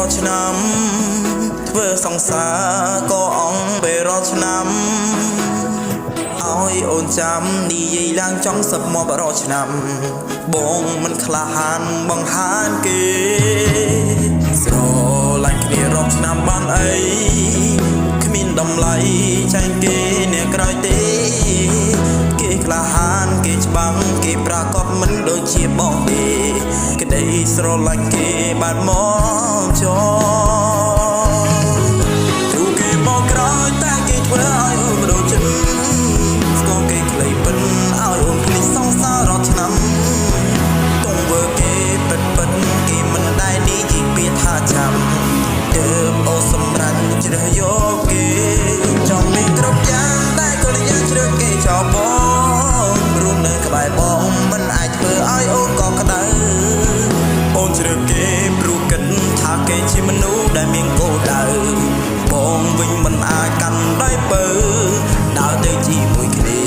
រាល់ឆ្នាំធ្វើសង្សារក៏អង្គពេលរាល់ឆ្នាំឲ្យអូនចាំនិយាយឡើងចង់សឹបមករាល់ឆ្នាំបងមិនក្លាហានបង្ហាញគេស្រឡាញ់គ្នារាប់ឆ្នាំបានអីគ្មានតម្លៃចាញ់គេអ្នកក្រោយទេគេក្លាហានគេច្បាំងគេប្រកបមិនដូចជាបងទេក្តីស្រឡាញ់គេបានមកចោទូគេមកក្រោយតែគេធ្វើឲ្យអូនដូចចិត្តស្គាល់គេខ្លីពិនឲ្យអូនភ្លេចសង្សាររាល់ឆ្នាំទងវើគេពិតពិតគេមិនដែលនិយាយពាក្យថាចាំទើបអូនសម្រាញ់ជ្រើសយកគេចង់មានគ្រប់យ៉ាងតែក៏យ៉ាងជ្រើសគេចោលបងរួមនៅក្បែរបងមិនអាចធ្វើឲ្យអូនកក់ក្ដៅអូនជ្រើសគេព្រោះគិតថាគេជាមនុស្សដែលមានគោលដៅបងវិញមិនអាចកាន់ដៃពៅដើរទៅជាមួយគ្នា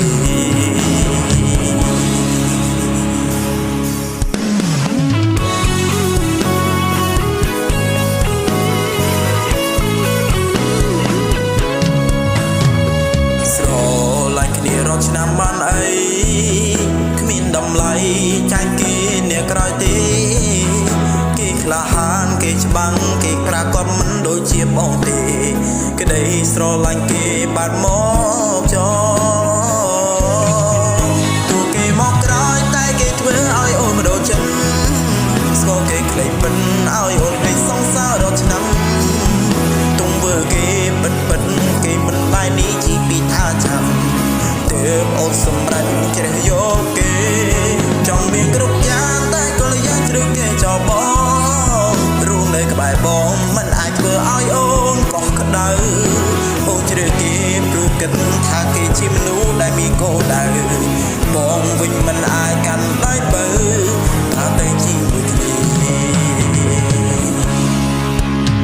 ស្រឡាញ់គ្នារាល់ឆ្នាំបានអីគ្មានតម្លៃចាញ់គេអ្នកក្រោយទេគេក្លាហានគេច្បាំងគេប្រាកដមិនដូចជាបងទេក្តីស្រឡាញ់គេបានមកចោទូគេមកក្រោយតែគេធ្វើឲ្យអូនមិនដូចចិត្តស្គាល់គេខ្លីពិនឲ្យអូនភ្លេចសង្សាររាល់ឆ្នាំទងវើគេពិតពិតគេមិនដែរនេះជីពីថាចាំទើបអូនសម្រេចជ្រើសយកគេចង់មានគ្រប់យ៉ាងតែក៏យ៉ាងជ្រើសគេចោលបងរួមនៅក្បែរបងមិនអាចធ្វើឲ្យអូនកក់ក្ដៅអូនជ្រើសគេព្រោះគិតថាគេជាមនុស្សដែលមានគោលដៅបងវិញមិនអាចកាន់ដៃបើថាទៅជាមួយគ្នា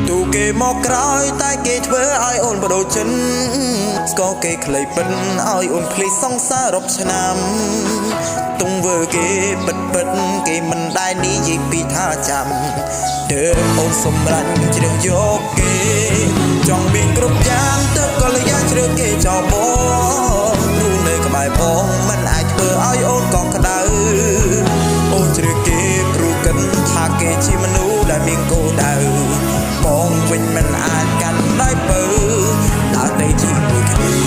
ទូគេមកក្រោយតែគេធ្វើឲ្យអូនបដូរចិនស្គាល់គេខ្លីពិនឲ្យអូនភ្លេចសង្សាររាប់ឆ្នាំទងវើគេពិតពិតគេមិនដែលនិយាយពីថាចាំទើបអូនសម្រាញ់ជ្រើសយកគេចង់មានគ្រប់យ៉ាងទើបក៏លយ៉ាងជ្រើសគេចោលបងព្រោះនៅក្បែរបងមិនអាចធ្វើឲ្យអូនកក់ក្ដៅអូនជ្រើសគេព្រោះគិតថាគេជាមនុស្សដែលមានគោលដៅបងវិញមិនអាចកាន់ដៃពៅដើរទៅជាមួយគ្នា